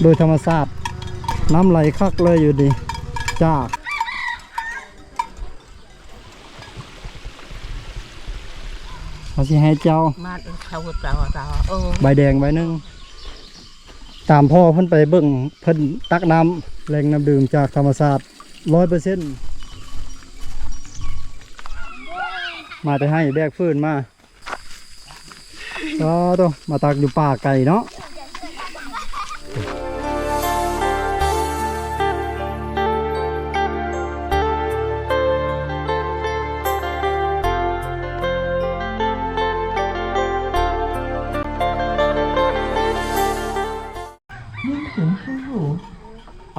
ໂດຍທຳມະຊາດ ນ້ຳໄຫຼຄັກເລີຍຢູ່ນີ້ ຈາກ ເຮົາຊິໃຫ້ເຈົ້າ ມາເຂົ້າເຈົ້າ ເຈົ້າ ເອີ ໃບແດງໃບໜຶ່ງ ຕາມພໍ່ເພິ່ນໄປເບິ່ງ ເພິ່ນຕັກນ້ຳ ແຫຼ່ງນ້ຳດື່ມຈາກທຳມະຊາດ ຮ້ອຍເປີເຊັນ ມາແຕ່ໄຮ່ແບກຟືນມາ. ສາທຸ ມາຕັກຢູ່ປ່າໄກເນາະ.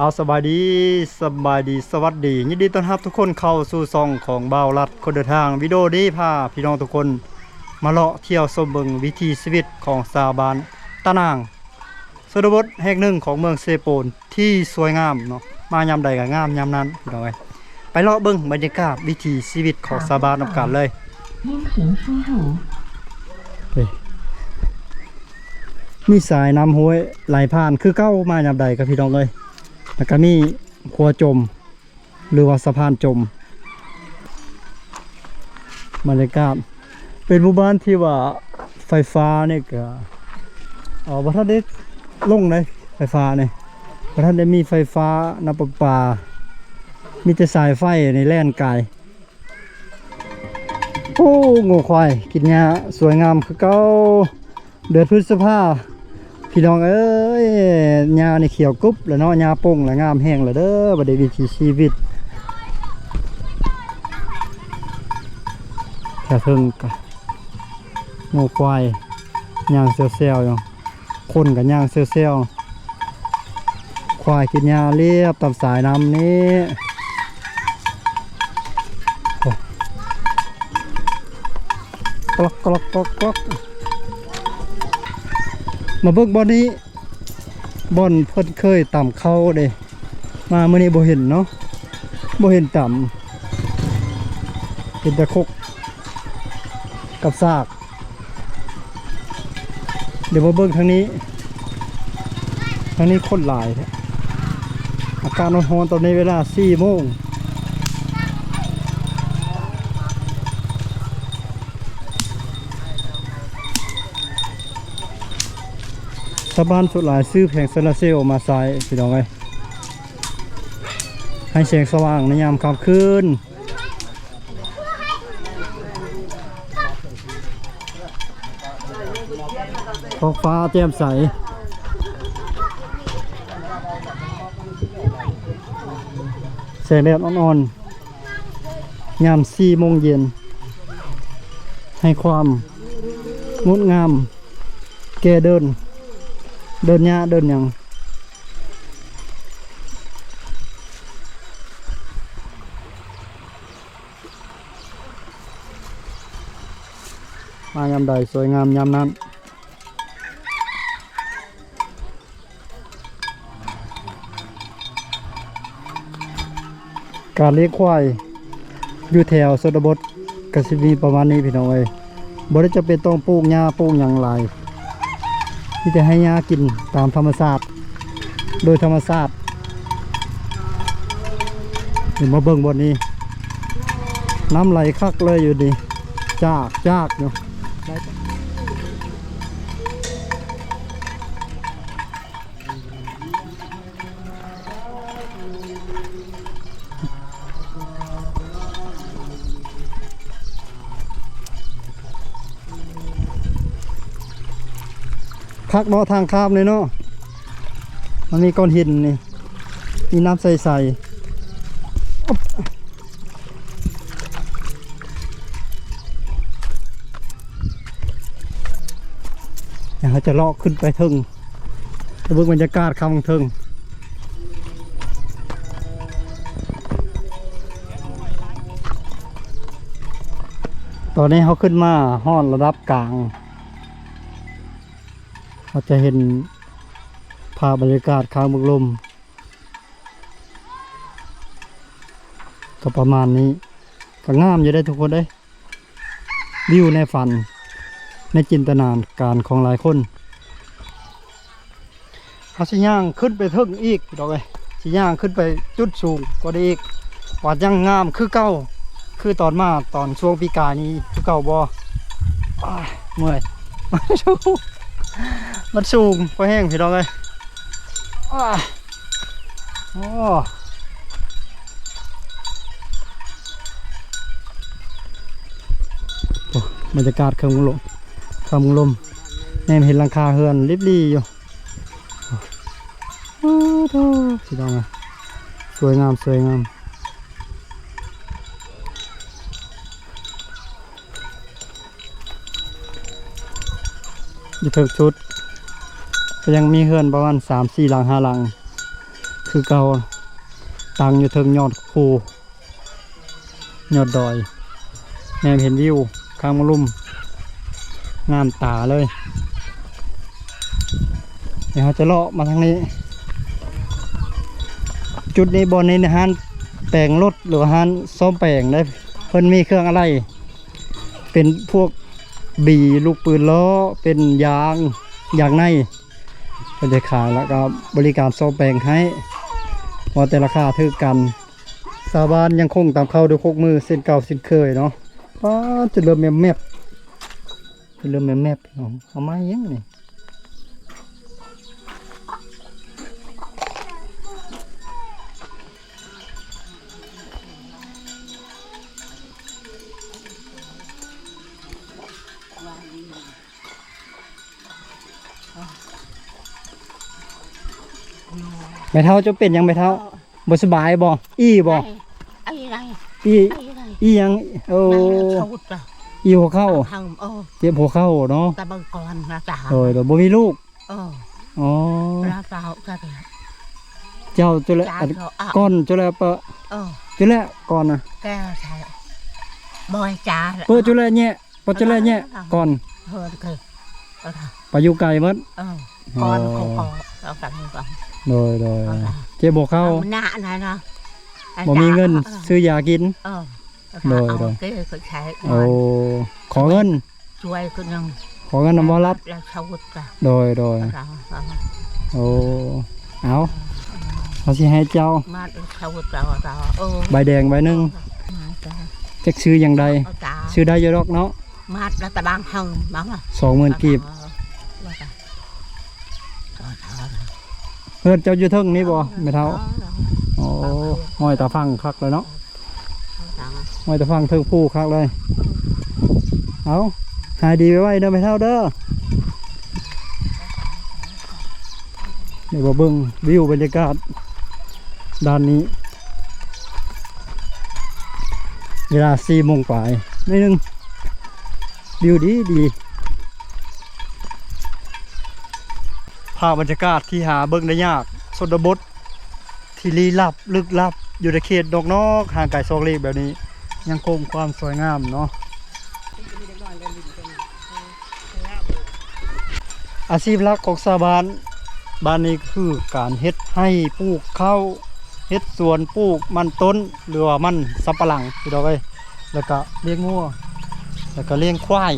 ເອົາ ສະບາຍດີ ສະບາຍດີ ສະຫວັດດີ ຍິນດີຕ້ອນຮັບທຸກຄົນເຂົ້າສູ່ຊ່ອງຂອງບ່າວລັດຄົນເດີນທາງ. ວິດີໂອນີ້ພາພີ່ນ້ອງທຸກຄົນມາເລາະທ່ຽວຊົມເບິ່ງວິຖີຊີວິດຂອງຊາວບ້ານຕານາງ ຊົນນະບົດແຫ່ງໜຶ່ງຂອງເມືອງເຊໂປນທີ່ສວຍງາມເນາະ, ມາຍາມໃດກໍງາມຍາມນັ້ນ ພີ່ນ້ອງເອີຍ. ໄປເລາະເບິ່ງບັນຍາກາດວິຖີຊີວິດຂອງຊາວບ້ານນຳກັນເລີຍ. ນີ້ ມີສາຍນ້ຳຫ້ວຍໄຫຼຜ່ານຄືເກົ່າ ມາຍາມໃດກໍພີ່ນ້ອງເອີຍ. ແລ້ວກໍມີຂົວຈົມ ຫຼືວ່າສະພານຈົມ. ບັນຍາກາດ ເປັນໝູ່ບ້ານທີ່ວ່າໄຟຟ້ານີ້ກໍ ເອີ ບໍ່ທັນໄດ້ລົງເດ້ ໄຟຟ້ານີ້ ບໍ່ທັນໄດ້ມີໄຟຟ້າ ນ້ຳປະປາ ມີແຕ່ສາຍໄຟນີ້ແລ່ນກາຍ. ໂອ້ ງົວຄວາຍກິນຫຍ້າສວຍງາມຄືເກົ່າ. ເດືອນພຶດສະພາ ພີ່ນ້ອງເອີຍ ຫຍ້ານີ້ຂຽວກຸບແລ້ວເນາະ, ຫຍ້າປົ່ງແລ້ວ ງາມແຮງແລ້ວເດີ. ບັດນີ້ວິຖີຊີວິດ ແຖວເທິງກະງົວຄວາຍຍ່າງແຊວໆຢູ່, ຄົນກະຍ່າງແຊວໆ. ຄວາຍກິນຫຍ້າລຽບຕາມສາຍນ້ຳນີ້ ໂອ້ ກລັອກ ກລັອກ ກລັອກ ກລັອກ. ມາເບິ່ງບ່ອນນີ້ ບ່ອນເພິ່ນເຄີຍຕຳເຂົ້າເດ້. ມາມື້ນີ້ບໍ່ເຫັນເນາະ ບໍ່ເຫັນຕຳ ເຫັນແຕ່ຄົກກັບສາກ. ດຽວມາເບິ່ງທາງນີ້ ທາງນີ້ຄົນຫຼາຍແທ້. ອາກາດຮ້ອນໆ ຕອນນີ້ເວລາສີ່ໂມງ. ຊາວບ້ານສ່ວນຫຼາຍຊື້ແຜງໂຊລາເຊວມາໃຊ້ ພີ່ນ້ອງເອີຍ, ໃຫ້ແສງສະຫວ່າງໃນຍາມຄ່ຳຄືນ. ທ້ອງຟ້າແຈ່ມໃສ ແສງແດດອ່ອນໆ ຍາມສີ່ໂມງເຢັນ ໃຫ້ຄວາມງົດງາມແກ່ເດີ່ນ ເດີ່ນຫຍ້າເດີ່ນຫຍັງ. ມາຍາມໃດສວຍງາມຍາມນັ້ນ. ການລ້ຽງຄວາຍຢູ່ແຖວຊົນນະບົດກໍຊິມີປະມານນີ້ ພີ່ນ້ອງເອີຍ. ບໍ່ໄດ້ຈຳເປັນຕ້ອງປູກຫຍ້າປູກຫຍັງຫຼາຍ, ມີແຕ່ໃຫ້ຫຍ້າກິນຕາມທຳມະຊາດ ໂດຍທຳມະຊາດ. ເດີນມາເບິ່ງບ່ອນນີ້ ນ້ຳໄຫຼຄັກເລີຍຢູ່ນີ້ ຈາກ ຈາກຢູ່. ຄັກເນາະ ທາງຂ້າມນີ້ເນາະ, ມັນມີກ້ອນຫີນນີ້ ມີນ້ຳໃສໆ. ດຽວເຮົາຈະເລາະຂຶ້ນໄປເທິງ ໄປເບິ່ງບັນຍາກາດຂ້າງເທິງ. ຕອນນີ້ເຮົາຂຶ້ນມາຮອດລະດັບກາງ ເຮົາຈະເຫັນພາບບັນຍາກາດຂ້າງເບິ່ງລົມ ກໍປະມານນີ້ ກໍງາມຢູ່ເດ້ທຸກຄົນເດ້. ວິວໃນຝັນ ໃນຈິນຕະນາການຂອງຫຼາຍຄົນ. ເຮົາຊິຍ່າງຂຶ້ນໄປເທິງອີກ ພີ່ນ້ອງເອີຍ, ຊິຍ່າງຂຶ້ນໄປຈຸດສູງກວ່ານີ້ອີກ ວ່າຍັງງາມຄືເກົ່າ ຄືຕອນມາຕອນຊ່ວງປີກາຍນີ້ຄືເກົ່າບໍ່? ອ້າຍ ເມື່ອຍ ມັນສູງ ມັນສູງພໍແຮງ ພີ່ນ້ອງເອີຍ. ອ້າຍ ໂອ້ ໂອ້ ບັນຍາກາດເຄິ່ງລົມ ເຄິ່ງລົມ ແນມເຫັນຫຼັງຄາເຮືອນລິບຫຼີຢູ່. ໂອ້ໂຫ ພີ່ນ້ອງເອີຍ ສວຍງາມ ສວຍງາມ. ຢູ່ເທິງສຸດກໍຍັງມີເຮືອນປະມານສາມສີ່ຫຼັງ ຫ້າຫຼັງຄືເກົ່າ ຕັ້ງຢູ່ເທິງຍອດພູ ຍອດດອຍ ແນມເຫັນວິວຄາງມະລຸມ ງາມຕາເລີຍ. ດຽວເຮົາຈະເລາະມາທາງນີ້ ຈຸດນີ້ບ່ອນນີ້ ຮ້ານແປງລົດ ຫຼືວ່າຮ້ານສ້ອມແປງເດ້. ເພິ່ນມີເຄື່ອງອາໄຫຼ່ ເປັນພວກບີລູກປືນລໍ້ ເປັນຢາງ ຢາງໃນ ເພິ່ນຈະຂາຍ ແລ້ວກໍບໍລິການສ້ອມແປງໃຫ້ ວ່າແຕ່ລາຄາຖືກກັນ. ຊາວບ້ານຍັງຄົງຕຳເຂົ້າດ້ວຍໂຄກມືເຊັ່ນເກົ່າເຊັ່ນເຄີຍເນາະ. ປ້າດ ຈົນເລີ່ມແມບໆ ຈົນເລີ່ມແມບໆ ເອົາ ເອົາໄມ້ຫຍັງນີ້? ແມ່ເຖົ້າ ເຈົ້າເປັນຫຍັງແມ່ເຖົ້າ? ບໍ່ສະບາຍບໍ່? ອີ່ບໍ່? ອີ່ ອີ່ຫຍັງ? ໂອ້ ອີ່ຫົວເຂົ່າ ເອີ ເຈັບຫົວເຂົ່າເນາະ. ໂດຍ ໂດຍ ບໍ່ມີລູກ. ອໍ ອໍ ເຈົ້າຈຸແລະ ກ່ອນຈຸແລະ ເປີ ຈຸແລະກ່ອນນະ ເປີຈຸແລະແຍະ ເປີຈຸແລະແຍະກ່ອນ ໄປຢູ່ໄກໝົດ. ໂດຍ ໂດຍ ເຈັບຫົວເຂົ່າ ບໍ່ມີເງິນຊື້ຢາກິນ. ໂດຍ ໂດຍ ໂອ້ ຂໍເງິນ ຊ່ວຍຄືໜຶ່ງ ຂໍເງິນນຳບໍ່ລັດ. ໂດຍ ໂດຍ ໂອ້ ເອົາ ເຮົາຊິໃຫ້ເຈົ້າ ມາດລະຊາວເຈົ້າ ເຈົ້າ ເອີ ໃບແດງໃບໜຶ່ງ ເອີ ມາດລະ ຈັກຊື້ຫຍັງໃດ ເອົາຈ້າ ຊື້ໄດ້ຢູ່ດອກເນາະ. ມາດລະຕະບາງເຮົາມາ ສອງໝື່ນກີບ. ເອີ ເຮືອນເຈົ້າຢູ່ເທິງນີ້ບໍ່ ເອີ ແມ່ເຖົ້າ? ເອີ ໂອ້ ຫ້ອຍຕາຝັ່ງຄັກເລີຍເນາະ. ໄວ້ແຕ່ຟັງເທິງພູຄັກເລີຍ. ເອົາ ຫາຍດີໄວໆເດີແມ່ເຖົ້າເດີ. ດຽວມາເບິ່ງວິວບັນຍາກາດດ້ານນີ້ ເວລາສີ່ໂມງປາຍໜ້ອຍໜຶ່ງ ວິວດີໆ. ພາບບັນຍາກາດທີ່ຫາເບິ່ງໄດ້ຍາກ ຊົນນະບົດ ທີ່ລີ້ລັບ ລຶກລັບ ຢູ່ໃນເຂດນອກໆ ຫ່າງໄກສອກຫຼີກແບບນີ້ ຍັງຄົງຄວາມສວຍງາມເນາະ. ອາຊີບຫຼັກຂອງຊາວບ້ານບ້ານນີ້ຄືການເຮັດໄຮ່ປູກເຂົ້າ ເຮັດສວນ ປູກມັນຕົ້ນ ຫຼືວ່າມັນສຳປະຫຼັງ ພີ່ນ້ອງເອີຍ. ແລ້ວກະລ້ຽງງົວ ແລ້ວກະລ້ຽງຄວາຍ.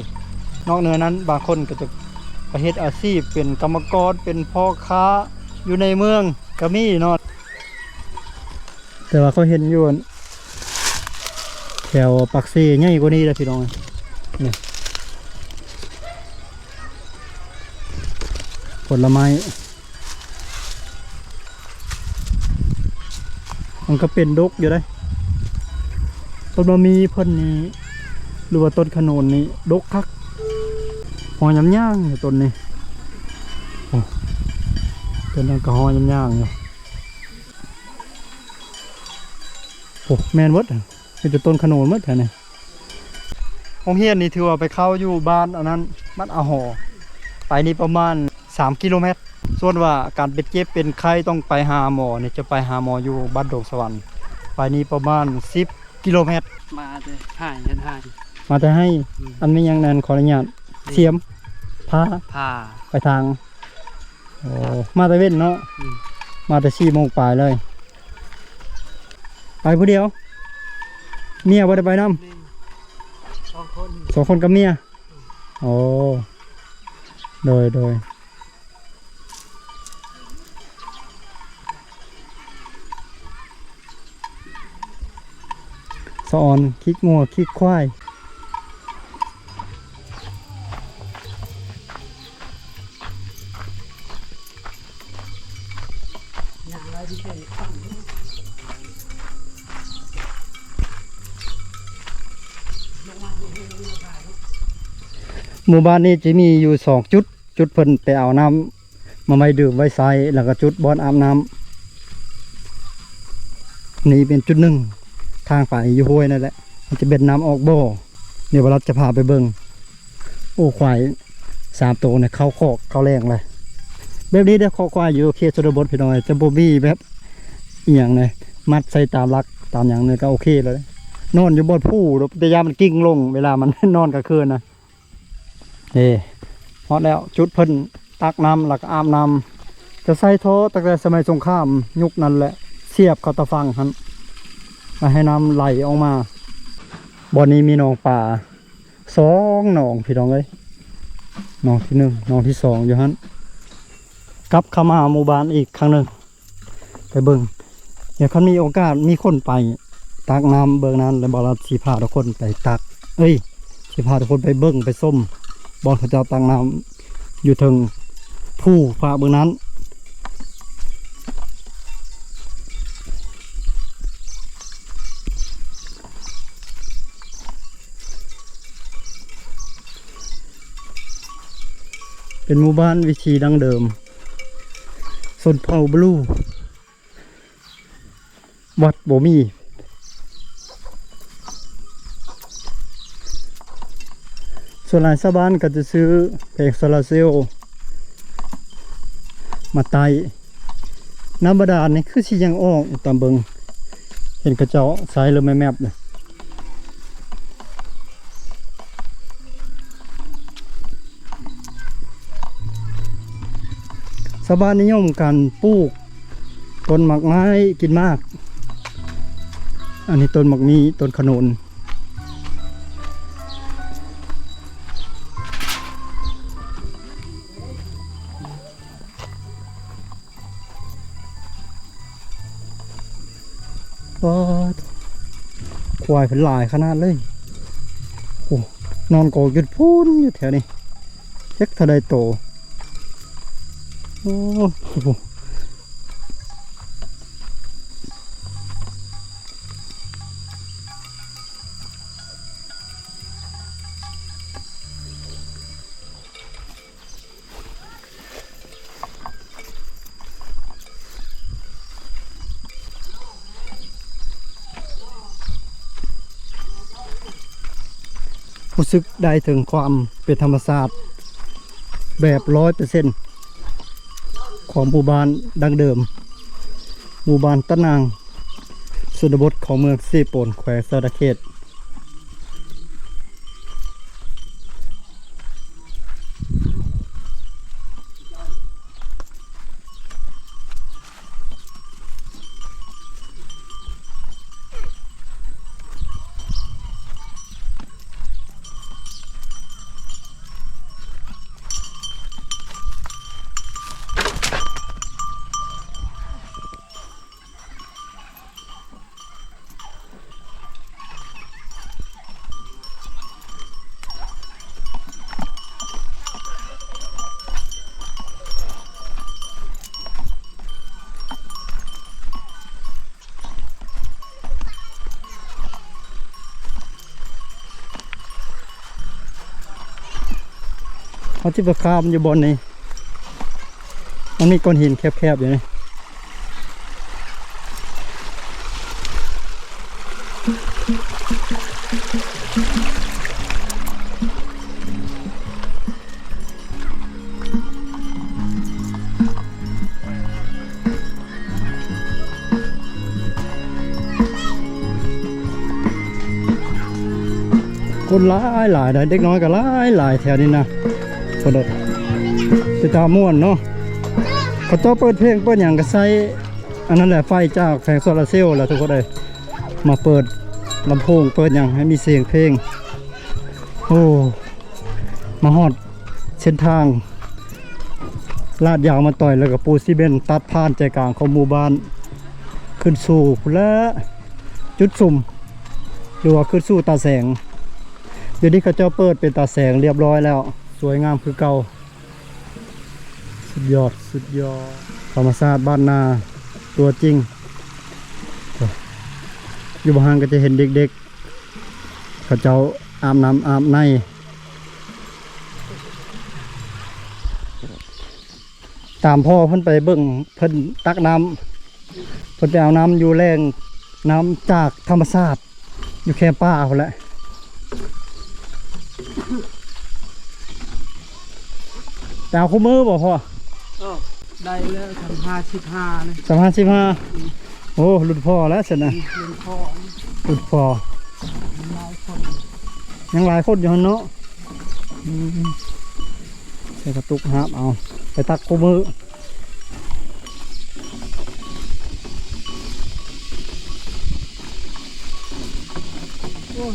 ນອກເໜືອນັ້ນ ບາງຄົນກໍຈະໄປເຮັດອາຊີບເປັນກຳມະກອນ ເປັນພໍ່ຄ້າຢູ່ໃນເມືອງກໍມີເນາະ. ແຕ່ວ່າຂ້ອຍເຫັນຢູ່ແຖວປາກເຊໃຫຍ່ກວ່ານີ້ແຫຼະ ພີ່ນ້ອງ. ນີ້ ຜົນລະໄມ້ ມັນກໍເປັນດົກຢູ່ເດ້. ຕົ້ນມະມີເພິ່ນນີ້ ຫຼືວ່າຕົ້ນຂະໜູນນີ້ດົກຄັກ ຫໍ່ຍຳຍ່າງຢູ່ຕົ້ນນີ້. ໂອ້ ຕົ້ນນັ້ນກໍຫໍ່ຍຳຍ່າງຢູ່. ໂອ້ ແມ່ນເບິດ ມີແຕ່ຕົ້ນຂະໜູນເບິດແຖວນີ້. ໂຮງຮຽນນີ້ຖືວ່າໄປເຂົ້າຢູ່ບ້ານອັນນັ້ນ ບ້ານອາຫໍ ໄປນີ້ປະມານສາມກິໂລແມັດ. ສ່ວນວ່າການເປັນເຈັບເປັນໄຂ້ຕ້ອງໄປຫາໝໍນີ້ ຈະໄປຫາໝໍຢູ່ບ້ານດົງສະຫວັນ ໄປນີ້ປະມານສິບກິໂລແມັດ. ມາແຕ່ໄຮ່ ເຮັດໄຮ່ ມາແຕ່ໄຮ່. ອືມ ອັນແມ່ນຫຍັງນັ້ນ ຂໍອະນຸຍາດ ສຽມ ພາ ພາ ໄປທາງ. ໂອ້ ມາແຕ່ເວັນເນາະ. ອືມ ມາແຕ່ສີ່ໂມງປາຍເລີຍ. ໄປຜູ້ດຽວ ເມຍບໍ່ໄດ້ໄປນຳ? ມີ ສອງຄົນ ສອງຄົນກັບເມຍ. ໂອ້ ໂດຍ ໂດຍ. ສະອອນ ຄີກງົວ ຄີກຄວາຍ. ໝູ່ບ້ານນີ້ຈະມີຢູ່ສອງຈຸດ, ຈຸດເພິ່ນໄປເອົານ້ຳ ມາໄວ້ດື່ມໄວ້ໃຊ້ ແລ້ວກໍຈຸດບ່ອນອາບນ້ຳ. ນີ້ເປັນຈຸດໜຶ່ງ ທາງໄປຢູ່ຫ້ວຍນັ້ນແຫຼະ ມັນຈະເປັນນ້ຳອອກບໍ່. ດຽວບ່າວລັດຈະພາໄປເບິ່ງ. ໂອ້ ຄວາຍສາມໂຕນີ້ເຂົ້າຄອກເຂົ້າແລ້ງແລ້ວ. ແບບນີ້ເດ້ ຄອກຄວາຍຢູ່ເຂດຊົນນະບົດ ພີ່ນ້ອງເອີຍ, ຈະບໍ່ມີແບບອີ່ຫຍັງເລີຍ ມັດໃສ່ຕາມຫຼັກຕາມຫຍັງນີ້ກໍໂອເຄແລ້ວ. ນອນຢູ່ບ່ອນພູ ແຕ່ຢ້ານມັນກິ້ງລົງ ເວລາມັນນອນກາງຄືນນະ. ເດ້ ຮອດແລ້ວ ຈຸດເພິ່ນຕັກນ້ຳ ແລ້ວກໍອາບນ້ຳ. ຈະໃຊ້ທໍ່ຕັ້ງແຕ່ສະໄໝສົງຄາມຍຸກນັ້ນແຫຼະ ສຽບເຂົ້າຕາຝັ່ງຫັ້ນ ແລ້ວໃຫ້ນ້ຳໄຫຼອອກມາ. ບ່ອນນີ້ມີໜອງປາສອງໜອງ ພີ່ນ້ອງເອີຍ, ໜອງທີໜຶ່ງ ໜອງທີສອງຢູ່ຫັ້ນ. ກັບເຂົ້າມາໝູ່ບ້ານອີກຄັ້ງໜຶ່ງ. ໄປເບິ່ງ ດຽວຄັນມີໂອກາດ ມີຄົນໄປຕັກນ້ຳເບິ່ງນັ້ນ ແລ້ວບ່າວລັດຊິພາທຸກຄົນໄປຕັກ ເອີຍ ຊິພາທຸກຄົນໄປເບິ່ງໄປຊົມ ບ່ອນເຂົາເຈົ້າຕັກນ້ຳຢູ່ເທິງພູພາກເບິ່ງນັ້ນ. ເປັນໝູ່ບ້ານວິຖີດັ້ງເດີມ ຊົນເຜົ່າບລູ. ວັດບໍ່ມີ. ສ່ວນຫຼາຍຊາວບ້ານກໍຈະຊື້ແຜງໂຊລາເຊວມາໄຕ້. ນ້ຳບາດານນີ້ຄືຊິຍັງອອກຢູ່ຕາມເບິ່ງ ເຫັນເຂົາເຈົ້າໃຊ້ເລີຍແມ່ນແມບເລີຍ. ຊາວບ້ານນິຍົມການປູກຕົ້ນໝາກໄມ້ກິນໝາກ. ອັນນີ້ຕົ້ນໝາກມີ້ ຕົ້ນຂະໜູນ. ປາດ ຄວາຍເພິ່ນຫຼາຍຂະໜາດເລີຍ. ໂອ້ ນອນກອງຢູ່ພຸ້ນ ຢູ່ແຖວນີ້ ຈັກເທົ່າໃດໂຕ. ໂອ້ ໂອ້. ຮູ້ສຶກໄດ້ເຖິງຄວາມເປັນທຳມະຊາດແບບຮ້ອຍເປີເຊັນຂອງໝູ່ບ້ານດັ້ງເດີມ, ໝູ່ບ້ານຕະນາງ ຊົນນະບົດຂອງເມືອງເຊໂປນ ແຂວງສະຫວັນນະເຂດ. ເຮົາຊິໄປຂ້າມຢູ່ບ່ອນນີ້ ມັນມີກ້ອນຫີນແຄບໆຢູ່ນີ້. ຄົນຫຼາຍໆ ເດັກນ້ອຍກໍຫຼາຍໆ ແຖວນີ້ນະ. ເປັນຕາມ່ວນເນາະ. ເຂົາເຈົ້າເປີດເພງເປີດຫຍັງກໍໃຊ້ ອັນນັ້ນແຫຼະ ໄຟຈາກແຜງໂຊລາເຊວແຫຼະທຸກຄົນເອີຍ. ມາເປີດລຳໂພງເປີດຫຍັງໃຫ້ມີສຽງເພງ. ໂອ້ ມາຮອດເສັ້ນທາງລາດຍາງມາຕ່ອຍ ແລ້ວກໍປູຊີເມັນຕັດຜ່ານໃຈກາງຂອງໝູ່ບ້ານ ຂຶ້ນສູ່ພຸ້ນແຫຼະ ຈຸດຊຸມ ຫຼືວ່າຂຶ້ນສູ່ຕາແສງ. ດຽວນີ້ເຂົາເຈົ້າເປີດເປັນຕາແສງລຽບຮ້ອຍແລ້ວ, ສວຍງາມຄືເກົ່າ. ສຸດຍອດ ສຸດຍອດ ທຳມະຊາດບ້ານນາຕົວຈິງ. ຢູ່ບໍ່ຫ່າງກໍຈະເຫັນເດັກໆ ເຂົາເຈົ້າອາບນ້ຳອາບໃນ. ຕາມພໍ່ເພິ່ນໄປເບິ່ງ ເພິ່ນຕັກນ້ຳ ເພິ່ນໄປເອົານ້ຳຢູ່ແຫຼ່ງນ້ຳຈາກທຳມະຊາດ ຢູ່ແຄມປ່າພຸ້ນແຫຼະ. ໄປເອົາຄູ່ມື້ບໍ່ພໍ່? ເອີ ໄດ້ແລ້ວ ສາມຫ້າສິບຫ້ານີ້ ສາມຫ້າສິບຫ້າ. ອືມ ໂອ້ ລຸ້ນພໍ່ແລ້ວຊັ້ນນະ. ອືມ ລຸ້ນພໍ່ ລຸ້ນພໍ່ ຍັງຫຼາຍຄົນ ຍັງຫຼາຍຄົນຢູ່ຫັ້ນເນາະ. ອືມ ໃສ່ກະຕຸກຫາບເອົາ ໄປຕັກຄູ່ມື້.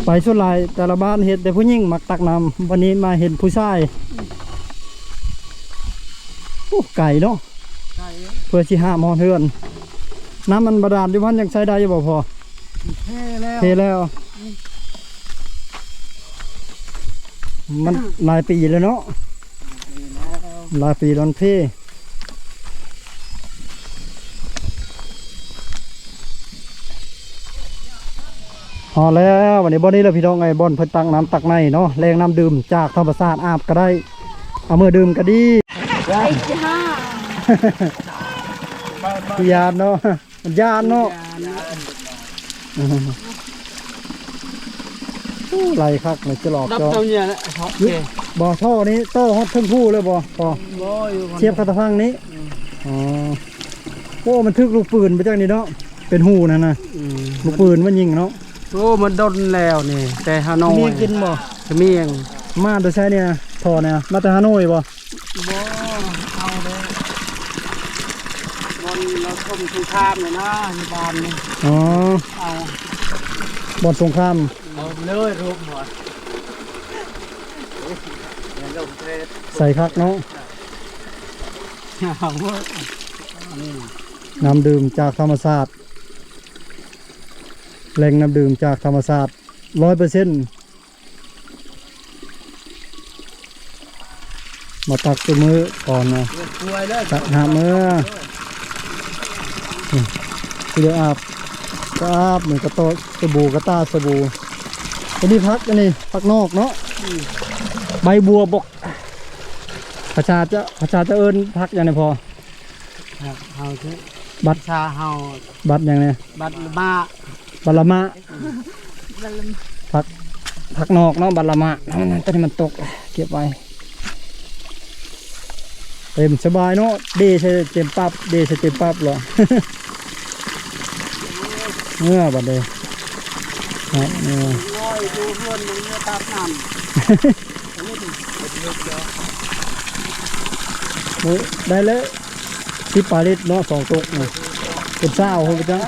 ໄປສ່ວນຫຼາຍແຕ່ລະບ້ານເຫັນແຕ່ຜູ້ຍິງມັກຕັກນ້ຳ, ບັດນີ້ມາເຫັນຜູ້ຊາຍ. ໂອ້ ໄກເນາະ ໄກ ເພື່ອຊິຫາມາຮອດເຮືອນ. ນ້ຳມັນບາດານຢູ່ຫັ້ນຍັງໃຊ້ໄດ້ຢູ່ບໍ່ພໍ່? ເພແລ້ວ ເພແລ້ວ. ອືມ ມັນຫຼາຍປີແລ້ວເນາະ ເພແລ້ວ ຫຼາຍປີແລ້ວມັນເພ. ຮອດແລ້ວ ບັດນີ້ບ່ອນນີ້ແຫຼະພີ່ນ້ອງເອີຍ ບ່ອນເພິ່ນຕັກນ້ຳຕັກໃນເນາະ ແຫຼ່ງນ້ຳດື່ມຈາກທຳມະຊາດ ອາບກໍໄດ້ ເອົາເມືອດື່ມກໍດີ. ໄອ້ຊິຫາ ຢ້ານເນາະ ຢ້ານເນາະ. ໂອ້ ໄຫຼຄັກເລີຍ ຈະຫຼອກ ດັບເຈົ້າ ເຈົ້າເນີ້ຍແຫຼະ ເທາະ ບໍ່ ທໍ່ນີ້ຕໍ່ຮອດເທິງພູເລີຍບໍ່? ບໍ່ ບໍ່ຢູ່ ສຽບເຂົ້າຕາຝັ່ງນີ້. ອືມ ອໍ ໂອ້ ມັນຖືກລູກປືນໄປຈັ່ງນີ້ເນາະ ເປັນຮູນັ້ນນະ. ອືມ ລູກປືນມັນຍິງເນາະ. ໂອ້ ມັນດົນແລ້ວນີ້ ແຕ່ຮາໂນ້ຍ. ມີກິນບໍ່? ກະມີຫຍັງ ມາແຕ່ໃສນີ້ນະ ທໍ່ນີ້ນະ ມາແຕ່ຮາໂນ້ຍບໍ່? ບໍ່ ເອົາເດ້ ບ່ອນລາວຊົມສົງຄາມນີ້ນະ ຢູ່ບ້ານນີ້. ອໍ ເອົາ ບ່ອນສົງຄາມ ເອົາເລີຍ ຮູບຫົວ ໃສຄັກເນາະ. ເອົາ ນີ້ ນ້ຳດື່ມຈາກທຳມະຊາດ ແຫຼ່ງນ້ຳດື່ມຈາກທຳມະຊາດ ຮ້ອຍເປີເຊັນ. ມາຕັກຊຸມື້ກ່ອນນະ ຕັກຫາບເມືອ ອືມ ຊິໄດ້ອາບ ກະອາບ ນີ້ກະຕໍ່ສະບູ ກະຕ່າສະບູ. ອັນນີ້ຜັກ ອັນນີ້ຜັກນອກເນາະ. ອືມ ໃບບົວບົກ ພາສາເຈົ້າ ພາສາເຈົ້າເອີ້ນຜັກຫຍັງນີ້ພໍ່? ເຮົາຊື່ ບັດ ພາສາເຮົາ ບັດຫຍັງນີ້? ບັດລະມະ ບັດລະມະ ຜັກ ຜັກນອກເນາະ ບັດລະມະ. ນັ້ນໆ ຕົວນີ້ມັນຕົກ ເກັບໄວ້ ເຕັມສະບາຍເນາະ ເດໃສ່ເຕັມປັບ ເດໃສ່ເຕັມປັບເລີຍ. ເມື່ອບັດນີ້ ເມື່ອ ນ້ອຍຢູ່ເຮືອນ ເມືອຕັກນ້ຳ ໂອ້ ໄດ້ແລ້ວ ສິບປາຍລິດເນາະ ສອງຕຸກນະ ເປັນຊາວພຸ້ນໄປຈັກ.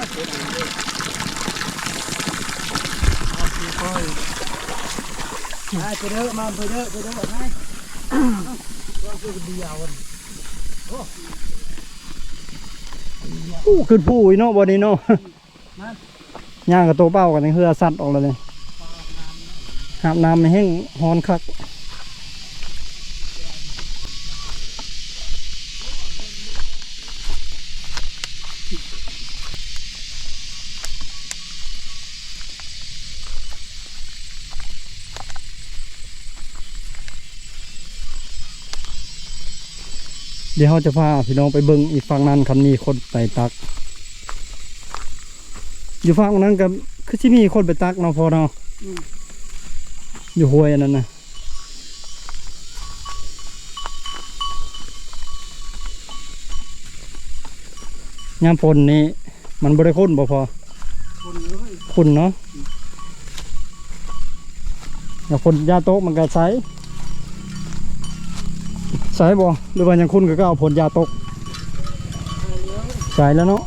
ໂອ້ ຂຶ້ນພູອີກເນາະ ບ່ອນນີ້ເນາະ. ຍ່າງກະໂຕເປົ່າກັນ ເຮືອສັດອອກແລ້ວນີ້ ຫາບນ້ຳແຫ້ງ ຮ້ອນຄັກ. ດຽວເຮົາຈະພາພີ່ນ້ອງໄປເບິ່ງອີກຝັ່ງນັ້ນ ຄັນມີຄົນໄປຕັກ. ຢູ່ຝັ່ງນັ້ນກໍຄືຊິມີຄົນໄປຕັກເນາະພໍ່ເນາະ. ອືມ ຢູ່ຫ້ວຍອັນນັ້ນນະ ຍາມຝົນນີ້ມັນບໍ່ໄດ້ຂຸ່ນບໍ່ພໍ່? ຂຸ່ນເລີຍ ຂຸ່ນເນາະ. ແລ້ວຝົນຢ່າຕົກມັນກໍໃສ ໃສບໍ່ ຫຼືວ່າຍັງຂຸ່ນຄືເກົ່າ? ຝົນຢ່າຕົກ ໃສແລ້ວເນາະ.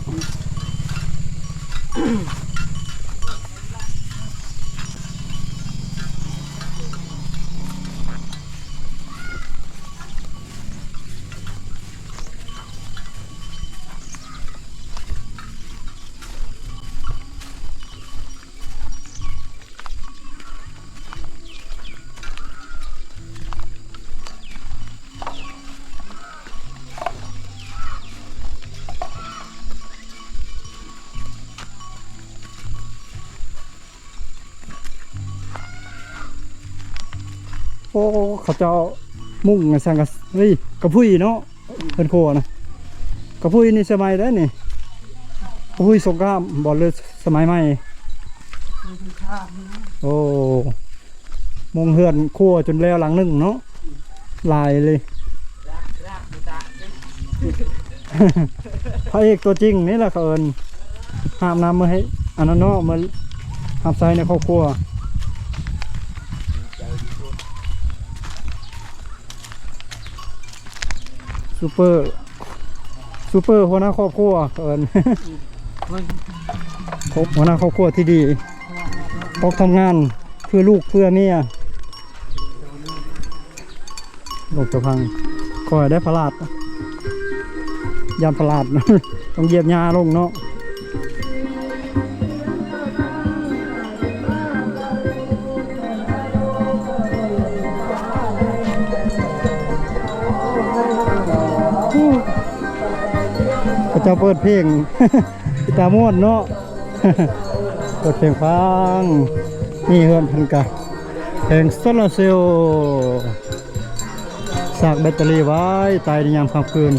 ໂອ້ ເຂົາເຈົ້າມຸງສັງກະ ເຮີ້ຍ ກະພຸ້ຍເນາະ ເຮືອນຄົວນະ. ກະພຸ້ຍນີ້ສະໄໝໃດນີ້? ກະພຸ້ຍສົງຄາມບໍ່ ຫຼືສະໄໝໃໝ່? ໂອ້ ມຸງເຮືອນຄົວຈົນແລ້ວຫຼັງໜຶ່ງເນາະ ຫຼາຍເລີຍ. ພະເອກຕົວຈິງນີ້ແຫຼະ ເຂົາເອີ້ນ ຫາບນ້ຳມາໃຫ້ອັນນັ້ນເນາະ ມາຮັບໃຊ້ໃນຄອບຄົວ. ຊຸບເປີ ຊຸບເປີຫົວໜ້າຄອບຄົວ ເອີ້ນ ຫົວໜ້າຄອບຄົວທີ່ດີ ອອກທຳງານເພື່ອລູກເພື່ອເມຍ. ລົງຈະພັງ ຄ່ອຍໄດ້ພະລາດ ຢ້ານພະລາດ ຕ້ອງຢຽບຫຍ້າລົງເນາະ. ເຂົາເຈົ້າເປີດເພງ ເປັນຕາມ່ວນເນາະ ເປີດເພງຟັງ. ນີ້ເຮືອນເພິ່ນກະແຜງໂຊລາເຊວ ສາກແບັດເຕີຣີໄວ້ໃຕ້ໃນຍາມຄ່ຳຄືນ.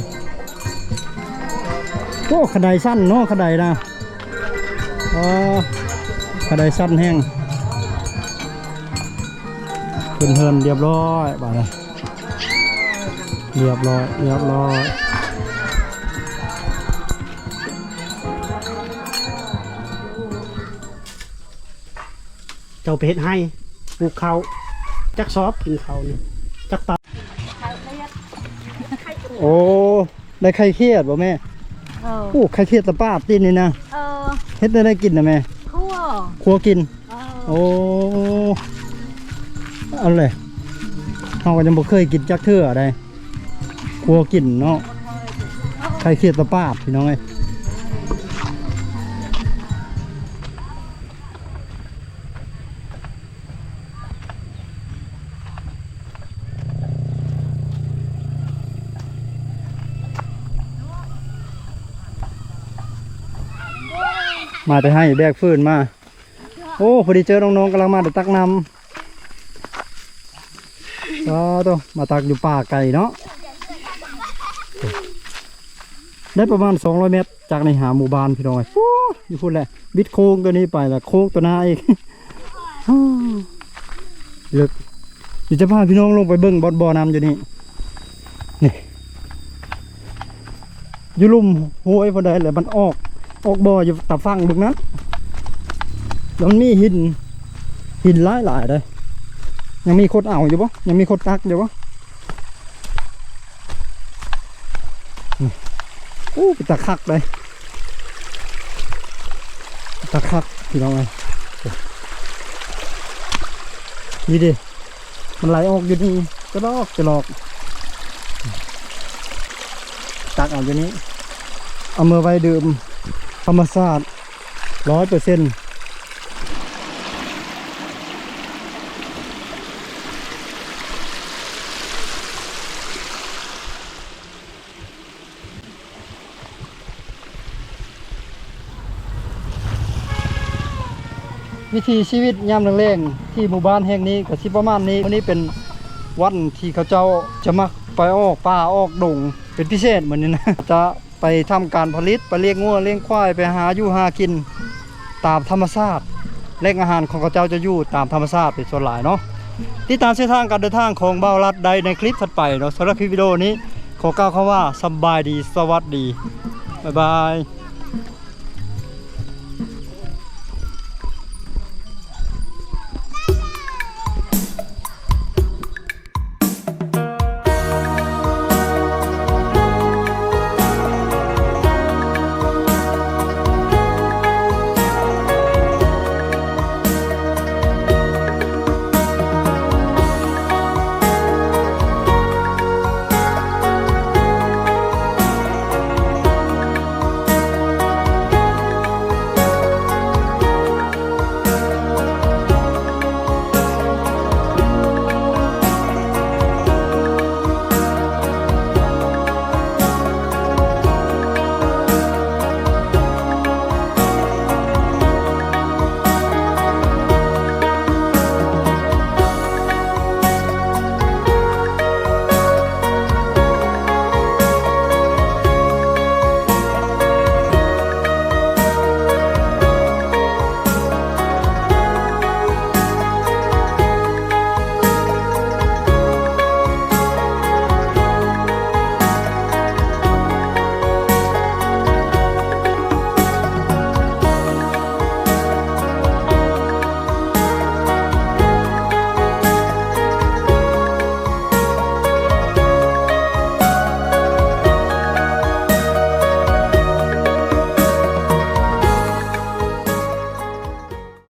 ໂອ້ ຂະໄດສັ້ນເນາະ ຂະໄດນະ ອໍ ຂະໄດສັ້ນແຮງ. ຂຶ້ນເຮືອນລຽບຮ້ອຍບາດນີ້ ລຽບຮ້ອຍ ລຽບຮ້ອຍ. ເຈົ້າໄປເຮັດໄຮ່ ປູກເຂົ້າ ຈັກຊອບກິນເຂົ້ານີ້ ຈັກຕັບ. ໂອ້ ໄດ້ໄຂ່ຄຽດບໍ່ແມ່? ເອີ ໂອ້ ໄຂ່ຄຽດຕະປາດຕິນີ້ນະ. ເອີ ເຮັດແນວໃດກິນນະແມ່? ຂົ້ວ ຂົ້ວກິນ. ເອີ ໂອ້ ອັນແຫຼະ ເຮົາກໍຍັງບໍ່ເຄີຍກິນຈັກເທື່ອໃດ. ຄົວກິນເນາະ ໄຂ່ຄຽດຕະປາດ ພີ່ນ້ອງເອີຍ. ມາແຕ່ໄຮ່ ແບກຟືນມາ. ໂອ້ ພໍດີເຈີນ້ອງໆ ກຳລັງມາແຕ່ຕັກນ້ຳ. ສາທຸ ມາຕັກຢູ່ປ່າໄກເນາະ ໄດ້ປະມານສອງຮ້ອຍແມັດ ຈາກນີ້ຫາໝູ່ບ້ານ ພີ່ນ້ອງເອີຍ. ໂອ້ ຢູ່ພຸ້ນແຫຼະ ບິດໂຄ້ງຕົວນີ້ໄປລະ ໂຄ້ງຕົວໜ້າອີກ. ເລິກ ດຽວຈະພາພີ່ນ້ອງລົງໄປເບິ່ງບ່ອນບໍ່ນ້ຳຢູ່ນີ້ ນີ້ ຢູ່ລຸ່ມຫ້ວຍພຸ້ນໃດ ແລ້ວມັນອອກ ອອກບໍ່ຢູ່ຕາຝັ່ງເບິ່ງນັ້ນ ແລ້ວມັນມີຫີນ ຫີນຫຼາຍໆເດ້. ຍັງມີຄົນເອົາຢູ່ບໍ່? ຍັງມີຄົນຕັກຢູ່ບໍ່? ນີ້ ໂອ້ ເປັນຕາຄັກເດ້ ຕາຄັກ ພີ່ນ້ອງເອີຍ. ນີ້ເດ້ ມັນໄຫຼອອກຢູ່ນີ້ ຈະລອກ ຈະລອກ ຕັກເອົາຢູ່ນີ້ ເອົາເມືອໄວ້ດື່ມ ທຳມະຊາດ ຮ້ອຍເປີເຊັນ. ວິຖີຊີວິດຍາມແລງໆ ທີ່ໝູ່ບ້ານແຫ່ງນີ້ກໍຊິປະມານນີ້. ມື້ນີ້ເປັນວັນທີ່ເຂົາເຈົ້າຈະມັກໄປອອກປ່າອອກດົງເປັນພິເສດ ມື້ນີ້ນະ ຈະ ໄປທຳການຜະລິດ ໄປລ້ຽງງົວລ້ຽງຄວາຍ ໄປຫາຢູ່ຫາກິນຕາມທຳມະຊາດ. ແຫຼ່ງອາຫານຂອງເຂົາເຈົ້າຈະຢູ່ຕາມທຳມະຊາດເປັນສ່ວນຫຼາຍເນາະ. ຕິດຕາມເສັ້ນທາງການເດີນທາງຂອງບ່າວລັດໄດ້ໃນຄລິບຖັດໄປເນາະ. ສຳລັບຄລິບວິດີໂອນີ້ ຂໍກ່າວຄຳວ່າສະບາຍດີ ສະຫວັດດີ ບາຍບາຍ.